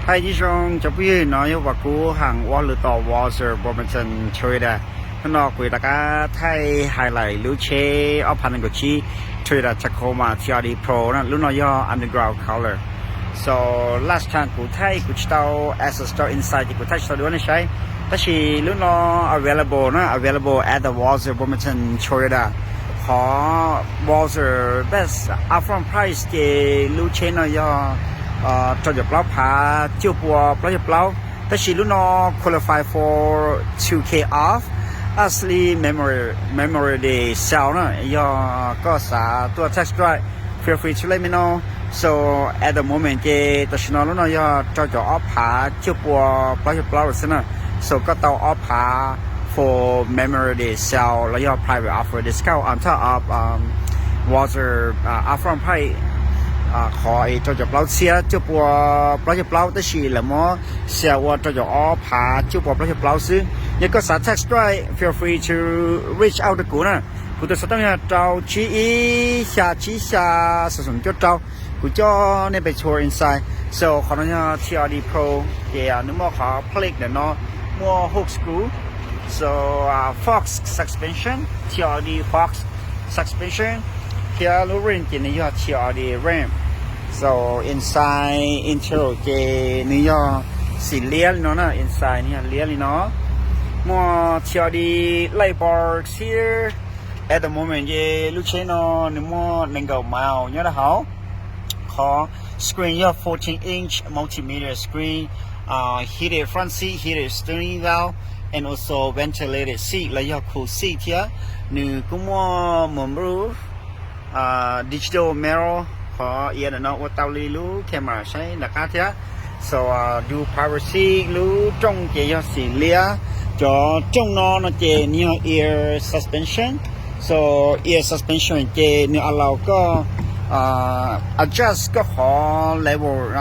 Hais tib zoo cov phooj ywg, no yog uas kuv Ham ua lwm tom Walser Wilmington Toyota. Hnub no kuv yuav rov qab thaij highlight lub tsheb ob phav nees nkaum tsib Toyota Tacoma T R D Pro na, lub no yog underground color. So last time kuv thaij kuv tsis tau access rau inside ces kuv thaij tsis tau dua nej saib. Tab sis lub no available na, available at the Walser Wilmington Toyota. Qhov Walser best upfront price ces lub tsheb no yog rau caum plaub phav cuaj pua plaub caug plaub. Tab sis lub no qualify for two K off early Memorial Day sale na, yog koj xav tuaj test drive, feel free to let me know. So at the moment ces tam sim no lub no yog rau caum ob phav cuaj pua plaub caug plaub lawm xwb na. So koj tau ob phav for Memorial Day sale los yog private offer discount on top of Walser upfront price. Qhov es rau caum plaub txhiab cuaj pua plaub caug plaub, tab sis lawv muab sale ua rau caum ob phav cuaj pua plaub caug plaub xwb. Yog koj xav test drive, feel free to reach out rau kuv na. Kuv tus xov tooj yog rau tsib ib xya tsib xya xoom xoom cuaj rau. Kuv coj nej pem tour inside. So qhov no yog T R D Pro, ces nws muaj qhov plate ntawm no, muaj hub screw. So Fox suspension, T R D Fox suspension, thiab lub rim ces nws yog T R D rim. So inside interior ces nws yog xim liab li no na, inside nws yog liab li no. Muaj T R D light bar thiab. At the moment ces lub tsheb no nws muaj nees nkaum miles nyob rau hauv. Qhov screen yog fourteen inch multimedia screen, heated front seat, heated steering wheel, and also ventilated seat los yog cool seat thiab. Nws kuj muaj moonroof, digital mirror, qhov iav ntawm no ua tau li lub camera saib nram qab thiab. So dual power seat, lub rooj ces yog xim liab. Cov rooj no no ces nws yog air suspension. So air suspension ces nws allow koj adjust koj qhov level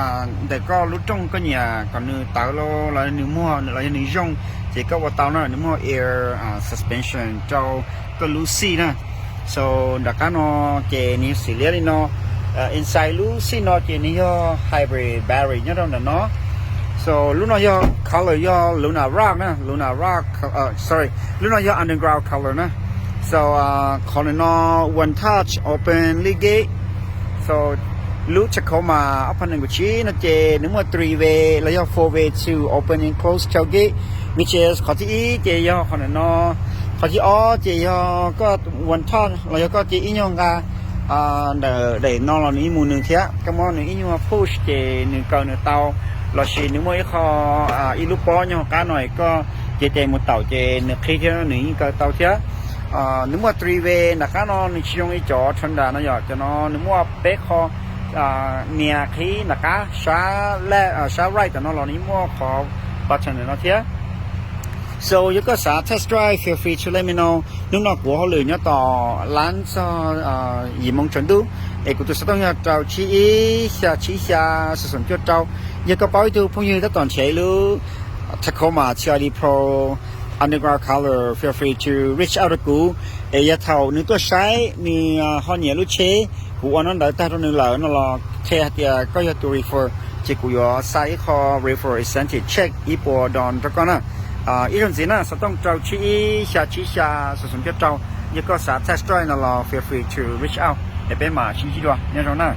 ntawm koj lub rooj, koj nyiam kom nws tawv los los nws muag los yog nws zoo, ces koj ua tau na. Nws muaj air suspension rau koj lub seat na. So nram qab no ces nws yog xim liab li no. Inside lub seat no ces nws yog hybrid battery nyob rau ntawm no. So lub no yog color yog Luna Rock na, Luna Rock, sorry, lub no yog underground color na. So qhov ntawm no one touch open lift gate. So lub Tacoma ob phav nees nkaum tsib no ces nws muaj three way los yog four way to open and close tailgate, which is qhov thib ib ces yog qhov ntawm no. Qhov thib ob ces yog koj one touch los yog koj cia ib nyuag nqa ntawm daim no los nws yeej mus nws thiab. Koj muab nws ib nyuag push ces nws kaw nws tau, los sis nws muaj ib qho, ib lub pob nyob qab no es koj cia tes mus taum ces nws qhib thiab nws yeej kaw tau thiab. Nws muaj three way nram qab no, nws tsis zoo li cov Honda no yom, cov no nws muaj peb qho nias qhib nram qab, sab left, sab right tam no los nws muaj qhov button ntawm no thiab. So yog koj xav test drive, feel free to let me know. Hnub no kuv ua hauj lwm nyob tom lab txog yim moo tsaus ntuj, es kuv tus xov tooj yog rau tsib ib xya tsib xya xoom xoom cuaj rau. Yog koj paub ib tug phooj ywg tab tom nrhiav ib lub Tacoma T R D Pro underground color, feel free to reach out rau kuv. Es yog thaum nws tuaj saib nws ho nyiam lub tsheb, kuv ua no ntawd tag rau nws lawm no los qhia hais tias koj yog tus refer, ces kuv yuav xa ib qho refer incentive check ib puas dollar rau koj na. Ib zaug ntxiv na, xov tooj rau tsib ib xya tsib xya xoom xoom cuaj rau. Yog koj xav test drive no los feel free to reach out, es peb mam sib ntsib dua, nyob zoo na.